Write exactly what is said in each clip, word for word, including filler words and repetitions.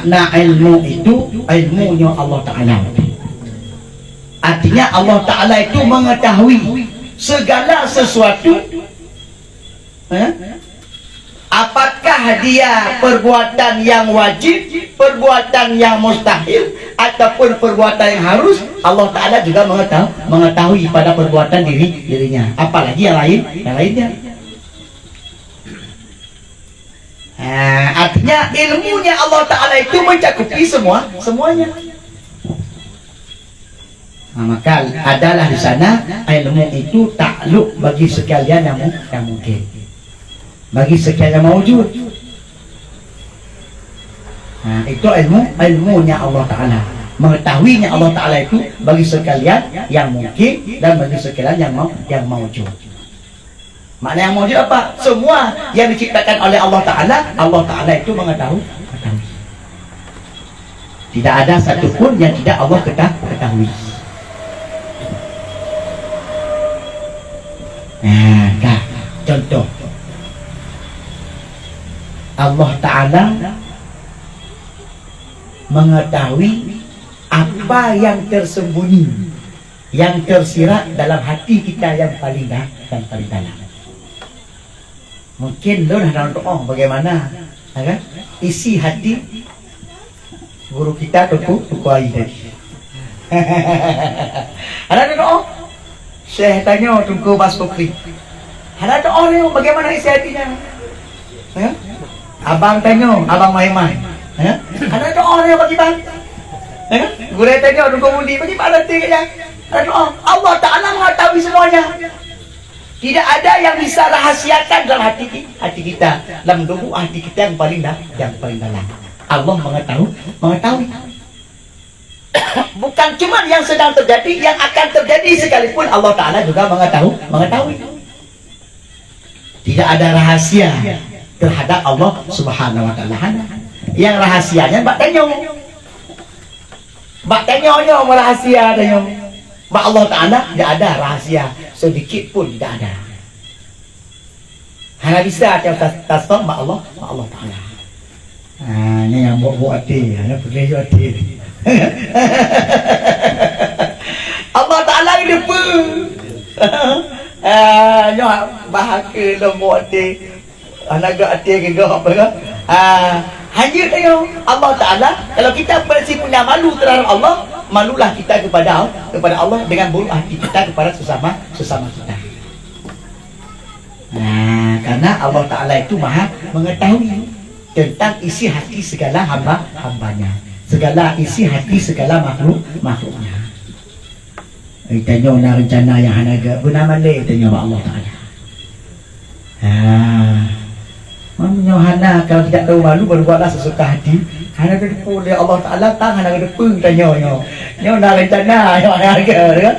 Nah, ilmu itu, ilmunya Allah Ta'ala. Artinya, Allah Ta'ala itu mengetahui segala sesuatu. Eh? Apakah dia perbuatan yang wajib, perbuatan yang mustahil, ataupun perbuatan yang harus, Allah Ta'ala juga mengetahui, mengetahui pada perbuatan diri dirinya. Apalagi yang lain, yang lainnya. Nah, artinya ilmunya Allah Ta'ala itu mencakupi semua, semuanya. Nah, maka adalah di sana ilmu itu takluk bagi sekalian yang mu-, yang mungkin. Bagi sekalian yang maujud. Nah, itu ilmu, ilmunya Allah Ta'ala. Mengetahuinya Allah Ta'ala itu bagi sekalian yang mungkin dan bagi sekalian yang mau, yang maujud. Makna yang maujud apa? Semua yang diciptakan oleh Allah Ta'ala, Allah Ta'ala itu mengetahui, mengetahui. Tidak ada satu pun yang tidak Allah ketah-, ketahui. Nah, dah. Contoh. Allah Ta'ala mengetahui apa yang tersembunyi, yang tersirat dalam hati kita yang paling da-, yang paling dalam. Mungkin lôn hana doa bagaimana, ya kan? Isi hati guru kita Teungku, Teungku Ayi tadi. Hana doa. Syekh tanyoe Teungku Bas Pukri. Hana doa lé, bagaimana isi hatinya? Ya? Abang tanyoe, Abang Maiman. Ya? Hana doa lé bagi bang. Ya? Gurée tanyoe Teungku Mudi, bagaimana hati dia? Hana doa. Allah Ta'ala mengetahui semuanya. Tidak ada yang bisa rahasiakan dalam hati ki-, hati kita, dalam lubuk hati kita yang paling da-, yang paling dalam. Allah mengetahui, mengetahui. Bukan cuma yang sedang terjadi, yang akan terjadi sekalipun Allah Ta'ala juga mengetahui, mengetahui. Tidak ada rahasia terhadap Allah Subhanahu wa Ta'ala. Hana. Yang rahasianya bak tanyoe. Bak tanyoe nyoe rahasia tanyoe. Bak Allah Ta'ala tidak ada rahasia sedikit pun, tidak ada. Hana bisa ta-, ta-, tastom bak Allah, bak Allah Ta'ala. Ha, ni yang buat-buat hati, hana peugah até. Allah Ta'ala geudeupeue. Ha, nyoe bahasa lom buat até. Hana gak até ke gak apa ke? Ha, hanya tengok Allah Ta'ala, kalau kita masih punya malu terhadap Allah, malulah kita kepada, kepada Allah dengan buruk hati kita kepada sesama, sesama kita. Nah, karena Allah Ta'ala itu maha mengetahui tentang isi hati segala hamba-hambanya, segala isi hati segala makhluk-makhluknya. Eh, tanyoe na rencana nyang hana gét, beuna malée tanyoe bak Allah Ta'ala. Ha. Meunyoe hana, kalau tidak tahu malu, berbuatlah sesuka hati. Hana geuteupeue lé Allah Ta'ala, tang hana geuteupeue tanyoe nyoe. Nyoe na rencana nyang hana gét, kan?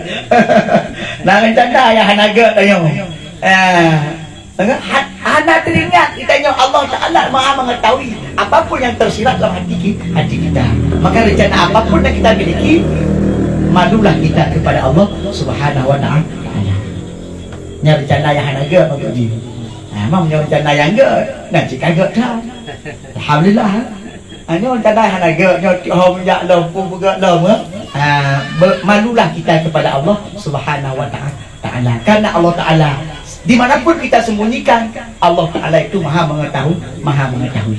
Na rencana nyang hana gét tanyoe. Ha. Tengok, ha-, hana teuingat kita nyoe Allah Ta'ala Maha Mengetahui apapun yang tersirat dalam hati ki-, hati kita. Maka rencana apapun yang kita miliki, malulah kita kepada Allah Subhanahu wa Ta'ala. Nyan rencana nyang hana gét, Pak Haji. Ha, memang nyoe rencana nyang gét, nyan cit ka gét that. Alhamdulillah. Ha, nyoe rencana hana gét, nyoe tiep ho meujak lom, peue beugét lom, eh? Ha, be-, malulah kita kepada Allah Subhanahu wa Ta'ala. Ta'ala. Karena Allah Ta'ala, di mana pun kita sembunyikan, Allah Ta'ala itu Maha Mengetahui, Maha Mengetahui.